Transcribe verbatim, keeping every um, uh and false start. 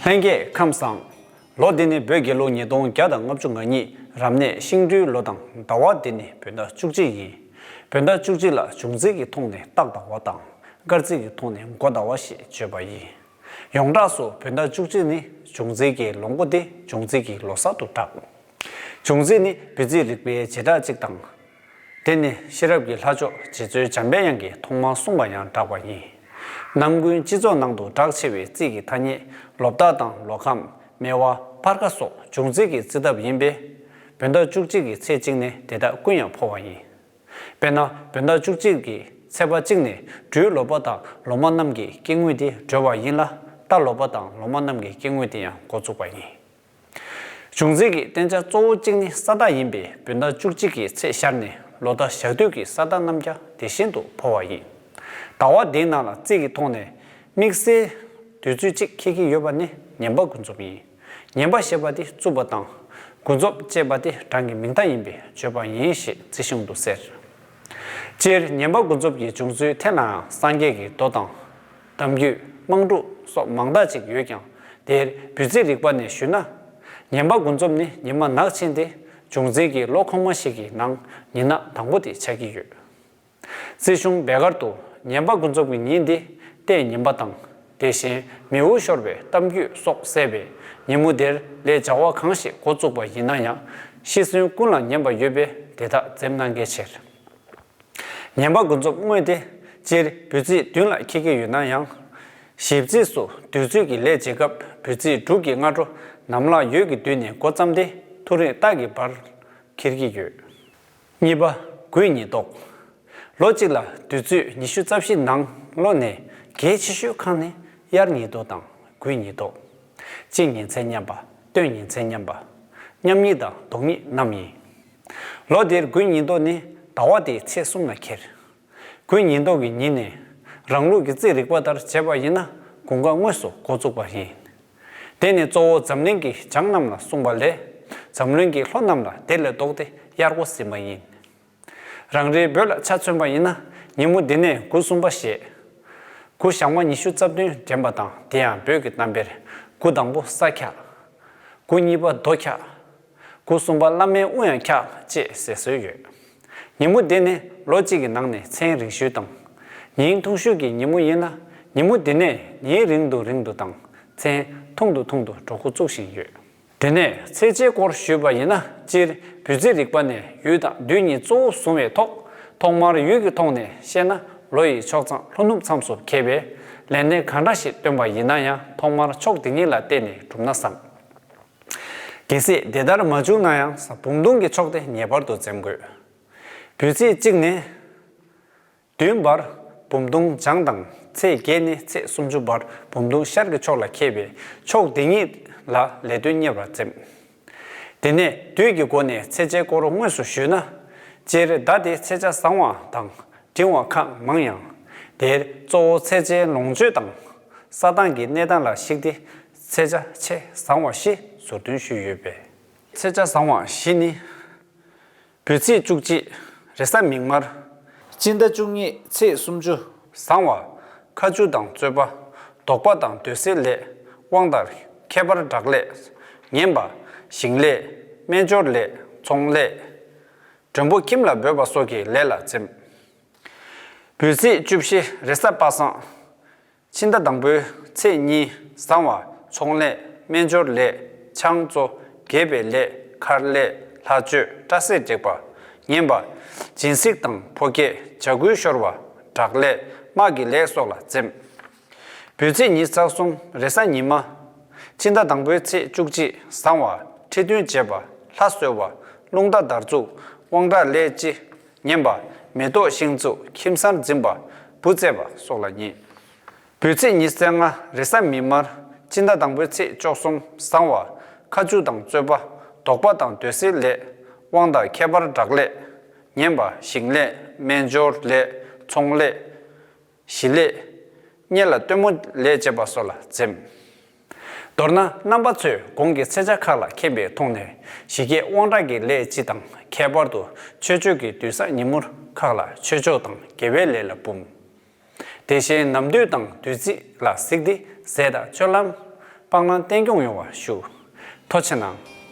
ལྷན་རྒྱས་ཁམས་བཟང་། ལོ་འདི་ནི་བོད་རྒྱལ་ལོ་ཉིས་སྟོང་བརྒྱ་དང་ལྔ་བཅུ་ང་གཉིས་རབ་གནས་ཤིང་སྦྲུལ་ལོ་དང་ཟླ་བ་འདི་ནི་བོད་ཟླ་བཅུ་གཅིག་ཡིན། བོད་ཟླ་བཅུ་གཅིག་ལ་འབྱུང་རྩིས་ཀྱི་ཐོག་ནས་སྟག་ཟླ་བ་དང་། སྐར་རྩིས་ཀྱི་ཐོག་ནས་འགོ་ཟླ་བ་ཞེས་བརྗོད་པ་ཡིན། ཡོངས་གྲགས་སུ་བོད་ཟླ་བཅུ་གཅིག་ནི་འབྱུང་རྩིས་ཀྱི་ལོ་མགོ་སྟེ་འབྱུང་རྩིས་ཀྱི་ལོ་གསར་དུ་གྲགས། འབྱུང་རྩིས་ནི་བོད་རྩིས་རིག་པའི་བྱེ་བྲག་ཅིག་དང་། དེ་ནི་ཤེས་རབ་ཀྱི་ལྷ་མཆོག་རྗེ་བཙུན་འཇམ་དཔལ་དབྱངས་ཀྱིས་ཐོག་མར་གསུངས་པ་ཡང་གྲགས་པ་ཡིན། ནམ་རྒྱུན་སྤྱི་ཚོགས་ནང་དུ་གྲགས་ཆེ་བའི་རྩིས་ཀྱི་ཐ་སྙད་ལོ་བདག་དང་ལོ་ཁམས། སྨེ་བ། སྤར་ཁ་སོགས་འབྱུང་རྩིས་ཀྱི་རྩིས་ཐབས་ཡིན་པས། བོད་ཟླ་བཅུ་གཅིག་གི་ཚེས་གཅིག་ནས་དེ་དག་ཀུན་ཡང་འཕོ་བ་ཡིན། དཔེར་ན། བོད་ཟླ་བཅུ་གཅིག་གི་ཚེས་པ་གཅིག་ནས་སྦྲུལ་ལོ་པ་དང་ལོ་མ་རྣམས་ཀྱི་སྐྱེ་དངོས་དེ་གྲོལ་བ་ཡིན་ལ། རྟ་ལོ་པ་དང་ལོ་མ་རྣམས་ཀྱི་སྐྱེ་དངོས་དེ་ཡང་འགོ་བཙུགས་པ་ཡིན། འབྱུང་རྩིས་ཀྱི་བསྟན་བྱ་གཙོ་བོ་གཅིག་ནི་ས་བདག་ཡིན་པས། བོད་ཟླ་བཅུ་གཅིག་གི་ཚེས་ཤར་ནས་ལོ་ཟླ་ཞག་དུས་ཀྱི་ས་བདག་རྣམས་ཀྱང་དེ་བཞིན་དུ་འཕོ་བ་ཡིན། ཟླ་བ་འདིའི་ནང་ལ་རྩིས་ཀྱི་ཐོག་ནས་དམིགས་བསལ་དུས་ཚོད་ཅིག་འཁེལ་གྱི་ཡོད་པ་ནི་ངན་པ་ཀུན་རྫོབ་ཡིན། ངན་པ་ཞེས་པ་དེ་རྩུབ་པ་དང་། ཀུན་རྫོབ་ཅེས་པ་དེ་གྲངས་ཀྱི་མིང་མཐའ་ཡིན་པས་བརྗོད་པ་ཡིན་ཞེས་རྩིས་གཞུང་དུ་གསལ། སྤྱིར་ངན་པ་ཀུན་རྫོབ་ཀྱི་འབྱུང་ཚུལ་ཐད་ལའང་སངས་རྒྱས་ཀྱི་མདོ་དང་། གཏམ་རྒྱུད། དམངས་སྒྲུང་སོགས་མང་དག་ཅིག་ཡོད་ཀྱང་། དེར་བོད་རྩིས་རིག་པ་ནས་ཞུས་ན། ངན་པ་ཀུན་རྫོབ་ནི་ཉི་མ་ནག་ཕྱིན་ཏེ། འབྱུང་རྩིས་ཀྱི་ལོ་གོང་མ་ཞིག་གི་ནང་ཉི་ནག་དང་པོ་དེ་ཆགས་ཀྱི་ཡོད། རྩིས་གཞུང་བེ་གར་དུ་ངན་པ་ཀུན་རྫོབ་ཀྱི་ཉིན་འདི་ལྟས་ངན་པ་དང་། དེ་བཞིན་མིའུ་ཤོར་བའི་གཏམ་རྒྱུད་སོགས་གསལ་བས། ཉིན་མོ་དེར་ལས་བྱ་བ་གང་ཞིག་འགོ་བཙུགས་པ་ཡིན་ན་ཡང་། ཤི་གསོན་ཀུན་ལ་ངན་པ་ཡོད་པས་དེ་དག་འཛེམ་གནང་གལ་ཆེ། ངན་པ་ཀུན་རྫོབ་དངོས་དེ་སྤྱིར་བོད་ཚེས་བདུན་ལ་འཁེལ་གྱི་ཡོད་ན་ཡང་། ཞིབ་རྩིས་སུ་དུས་ཚོད་ཀྱི་ལས་བྱེད་སྐབས་བོད་ཚེས་དྲུག་གི་སྔ་དྲོ་ནམ་ལངས་ཡོས་ཀྱི་དུས་ནས་འགོ་བརྩམས་ཏེ་ཐོ་རེངས་སྟག་གི་བར་འཁེལ་གྱི་ཡོད། གཉིས་པ། དགུན་ཉི་ལྡོག། ལོ་གཅིག་ལ་དུས་ཚོད་ཉི་ཤུ་རྩ་བཞི་ནང་ལོ་ནས་གལ་ཆེ་ཤོས་ཁག་ནི་དབྱར་ཉི་ལྡོག་དང་དགུན་ཉི་ལྡོག། དཔྱིད་ཉི་ཚེ་མཉམ་པ། སྟོན་ཉི་ཚེ་མཉམ་པ། མཉམ་ཉི་དང་ལྡོག་ཉི་རྣམས་ཡིན། ལོ་འདིར་དགུན་ཉི་ལྡོག་ནི་ཟླ་བ་དེའི་ཚེས་གསུམ་ལ་འཁེལ། དགུན་ཉི་ལྡོག་གི་ཉིན་ནི། རང་ལུགས་ཀྱི་རྩིས་རིག་པ་ལྟར་བྱས་པ་ཡིན་ན་དགུན་ཁ་དངོས་སུ་འགོ་བཙུགས་པ་ཡིན། དེ་ནི་གཙོ་བོ་འཛམ་གླིང་གི་བྱང་རྣམས་ལ་གསུངས་པ་ལས། འཛམ་གླིང་གི་ལྷོ་རྣམས་ལ་དེ་ལས་ལྡོག་སྟེ་དབྱར་འགོ་ཟིན་པ་ཡིན། རང་རེའི་བོད་ལ་ཆ་མཚོན་པ་ཡིན་ན། ཉིན་མོ་འདི་ནས་དགུ་གསུམ་པ་ཞེས། དགུ་ཞག་མ་ཉི་ཤུ་རྩ་བདུན་འདྲེན་པ་དང་། དེ་ཡང་བོད་ཀྱི་གཏམ་དཔེར། དགུ་དང་པོ་ས་འཁྱག། དགུ་གཉིས་པ་རྡོ་འཁྱག། དགུ་གསུམ་པ་བླ་མའི་དབུ་ཡང་འཁྱག་ཅེས་ཟེར་སྲོལ་ཡོད། ཉིན་མོ་འདི་ནི་ལོ་གཅིག་གི་ནང་ནས་མཚན་རིང་ཤོས་དང་། ཉིན་ཐུང་ཤོས་ཀྱི་ཉིན་མོ་ཡིན་ལ། ཉིན་མོ་འདི་ནས་ཉིན་རིང་དུ་རིང་དུ་དང་མཚན་ཐུང་དུ་ཐུང་དུ་འགྲོ་འགོ་བཙུགས་བཞིན་ཡོད། དེ་ནས་ཚེས་བཅད་སྐོར་ཞུས་པ་ཡིན་ན། སྤྱིར་བོད་རྩིས་རིག་པ་ནས་ཡུལ་དང་དུས་གཉིས་གཙོ་བོ་བཟུང་བའི་ཐོག་ཐོག་མར་ཡུལ་གྱི་ཐོག་ནས་བཤད་ན། ལོ་ཡི་ཕྱོགས་མཚམས་ལྷོ་ནུབ་མཚམས་སུ་འཁེལ་བས། ལས་སྣེ་གང་འདྲ་ཞིག་བཏོན་པ་ཡིན་ན་ཡང་ཐོག་མར་ཕྱོགས་དེ་ཉིད་ལ་བལྟས་ནས་གྲུབ་ན་བསམ། གལ་སྲིད་དེ་ལྟར་མ་བྱུང་ན་ཡང་། བུམ་སྟོང་གི་ཕྱོགས་དེ་ངེས་པར་དུ་འཛེམ་དགོས། བོད་ཚེས་གཅིག་ནས་བདུན་བར་བུམ་སྟོང་བྱང་དང་། ཚེས་བརྒྱད་ནས་ཚེས་སུམ་ཅུ་བར་བུམ་སྟོང་ཤར་གྱི་ཕྱོགས་ལ་འཁེལ་བས། ཕྱོགས་དེ་ཉིད་ལ་ལས་དོན་གཉེར་བར་འཛེམ། དེ་ནས་དུས་ཀྱི་སྒོ་ནས་ཚེས་བཅད་སྐོར་དངོས་སུ་ཞུས་ན། སྤྱིར་ཟླ་དེ་ཚེས་ཆ་བཟང་བ་དང་འབྲིང་བ་ཁག་མང་ཡང་། དེར་གཙོ་བོ་ཚེས་ཆའི་ལོངས་སྤྱོད་དང་ས་སྟེང་གི་གནས་སྟངས་ལ་གཞིགས་ཏེ་ཚེས་ཆ་ཆེས་བཟང་བ་བཞི་ཟུར་འདོན་ཞུས་ཡོད་པས། ཚེས་ཆ་བཟང་བ་བཞི་ནི། བོད་ཚེས་བཅུ་གཅིག་རེས་གཟའ་མིག་དམར། སྤྱི་ཟླ་བཅུ་གཉིས་ཚེས་སུམ་ཅུ་བཟང་བ། ཁ་མཆུ་དང་རྩོད་པ། དོགས་པ་དང་འདོད་སྲེད་ལས། དབང་དང་ཁྱད་པར་བྲག་ལས། ངན་པ། ཞིང་ལས། སྨན་སྦྱོར་ལས། ཚོང་ལས། མགྲོན་པོ་ཁྱིམ་ལ་འབོད་པ་སོགས་ཀྱི་ལས་ལ་འཛེམ། བོད་ཚེས་བཅུ་བཞི་རེས་གཟའ་པ་སངས། ཕྱི་ཟླ་དང་པོའི་ཚེས་གཉིས་བཟང་བ། ཚོང་ལས། སྨན་སྦྱོར་ལས། ཆང་བཙོ། སྒེག་པའི་ལས། མཁར་ལས། ལྷ་མཆོད། སྐྲ་སེར་བྲེག་པ། ངན་པ། སྦྱིན་སྲེག་དང་ཕོ་སྐྱེས། བྱ་འགུལ་ཤོར་བ། བྲག་ལས། དམག་གི་ལས་སོགས་ལ་འཛེམ། བོད་ཚེས་ཉི་ཤུ་རྩ་གསུམ་རེས་གཟའ་ཉི་མ། ཕྱི་ཟླ་དང་པོའི་ཚེས་བཅུ་གཅིག་བཟང་བ། ཁྲི་འདོན་བྱེད་པ། ལྷ་གསོལ་བ། རླུང་རྟ་དར་འཛུགས། དབང་དྲག་ལས་ལྕི། ངན་པ། མེ་ཏོག་ཤིང་འཛུགས། ཁྱིམ་སར་འཛིན་པ། བུ་བཙས་པ་སོགས་ལ་ཉེས། བོད་ཚེས་ཉི་ཤུ་རྩ་ལྔ་རེས་གཟའ་མིག་དམར། ཕྱི་ཟླ་དང་པོའི་ཚེས་བཅུ་གསུམ་བཟང་བ། ཁ་མཆུ་དང་རྩོད་པ། དོགས་པ་དང་འདོད་སྲེད་ལས། དབང་དང་ཁྱད་པར་བྲག་ལས། ངན་པ། ཞིང་ལས། སྨན་སྦྱོར་ལས། ཚོང་ལས། ཞི་ལས། གཉེན་ལ་སྟོན་མོ་ལས་བྱེད་པ་སོགས་ལ་འཛེམ། མདོར་ན་རྣམ་པ་ཚོས་གོང་གི་ཚེས་ཆ་ཁག་ལ་མཁྱེན་པའི་ཐོག་ནས་ཞི་རྒྱས་དབང་དྲག་གི་ལས་སྤྱི་དང་། ཁྱད་པར་དུ་ཆོས་སྤྱོད་ཀྱི་དུས་བཟང་ཉིན་མོར་ཁག་ལ་ཆོས་ཕྱོགས་དང་དགེ་བའི་ལས་ལ་འབུམ། དེ་བཞིན་ནམ་དུས་དང་དུས་ཚིགས་ལ་གཟིགས་ཏེ་ཟས་དང་སྤྱོད་ལམ། སྤང་བླང་བརྟན་སྐྱོང་ཡོང་བ་ཞུ། ཐུགས་རྗེ་གནང་།